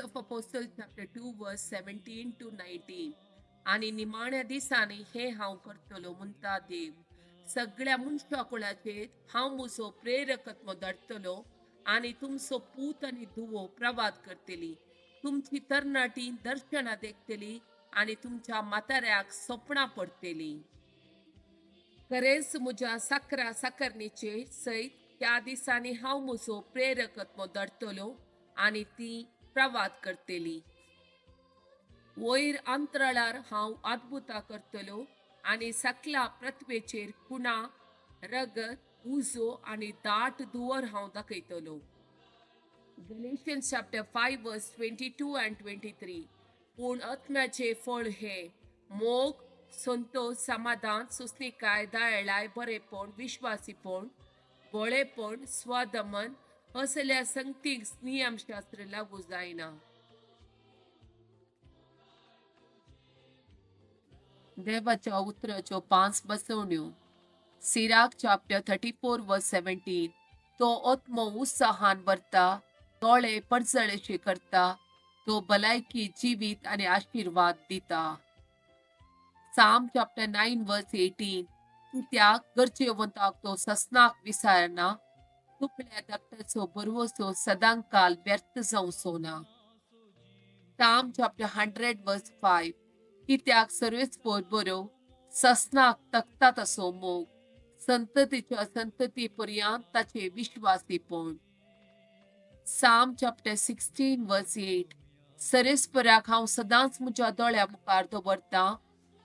Acts of Apostle chapter 2 verse 17 to 19. आनी निमाण्या दिसांनी हें हांव करतलो म्हणटा देव, सगळ्या मनशा कुळाचेर हांव म्हजो प्रेरकत्व धाडटलो आनी तुमचो पूत आनी धुवो प्रवाद करतली, तुमची तरणाटी दर्शनां देखतली आनी तुमच्या म्हाताऱ्याक सपनां पडटली. खरेंच म्हज्या साकरा साकरणीचे सयत त्या दिसांनी हांव म्हजो प्रेरकत्व धाडटलो आनी ती प्रवाद करतली. वयर अंतराळार हांव अद्भुतां करतलो आनी सकला पृथ्वेचेर कुणा, रगत, उजो आनी दाट धुंवर हांव दाखयतलो. Galatians chapter 5 verse 22 and 23. पूण आत्म्याचे फळ हे मोग, संतोष, समाधान, सोंसणीकाय, दयाळाय, बरेपण, विश्वासीपण, भोळेपण, स्वदमन. असल्या संगतीक नियमशास्त्र लागू जायना. देवाच्या उतराच्यो पांच बसवण्यो. Sirach chapter 34 verse 17. तो आत्मो उत्साहान भरता, दोळे परजळेशे करता, तो भलायकी, जिवीत आनी आशिर्वाद दिता. Psalm chapter 9 verse 18. कित्याक गरजेवंताक तो ससनाक विसारना, दुबळ्या धाकट्याचो भरवंसो सदांकाल व्यर्थ जावचो ना. Psalm chapter 100 verse 5. कित्याक सर्वेस्पर बरो, ससनाक तकता तसो मोग, संततीच्या संतती पर्यंत ताचे विश्वासीपण. Psalm chapter 16 verse 8. सरेस्पराक हांव सदांच म्हज्या दोळ्या मुखार दवरतां,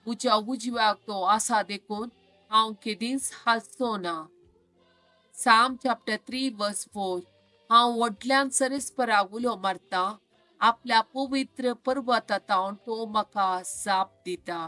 म्हज्या उजव्याक तो आसा देखून हांव केदींच हालचो ना. Psalm chapter 3 verse 4. हांव व्हडल्यान सरेस्पराक उलो मारतां, आपल्या पवित्र पर्वता तावन तो म्हाका जाप दिता.